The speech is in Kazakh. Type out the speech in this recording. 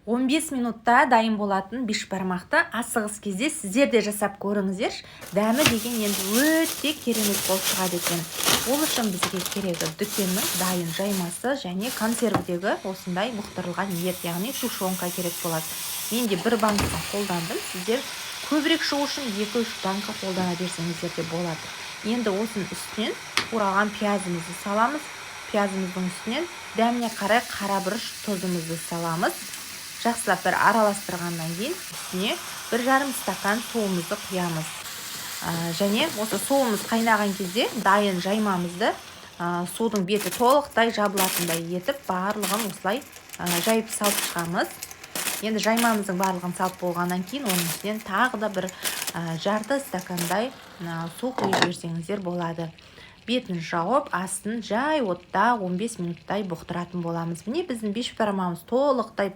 15 минутта дайын болатын бешбармақты асығыс кезде сіздер де жасап көріңіздерші. Дәмі деген енді өте керемет болып шығады екен. Ол үшін бізге керегі дүкеннің дайын жаймасы және консервідегі осындай бұқтырылған ет, яғни тушенка керек болады. Мен де бір банкасын қолдандым, сіздер көбірек шығу үшін 2-3 банка қолдана берсеңіздер де болады. Енді осының үстінен туралған пиязымызды саламыз. Пиязымыздың үстінен дәміне қарай қара бұрыш, тұзымызды саламыз. Жақсылап бір араластырғаннан кейін үстіне 1,5 стакан суымызды құямыз. Және осы суымыз қайнаған кезде дайын жаймамызды судың беті толықтай жабылатындай етіп, барлығын осылай жайып салып шығамыз. Енді жаймамыздың барлығын салып болғаннан кейін оның үстінен тағы да бір жарты стакандай су құйып жіберсеңіздер болады. Бетін жауып, астын жай отта 15 минуттай бұқтыратын боламыз. Міне, біздің бешбармағымыз толықтай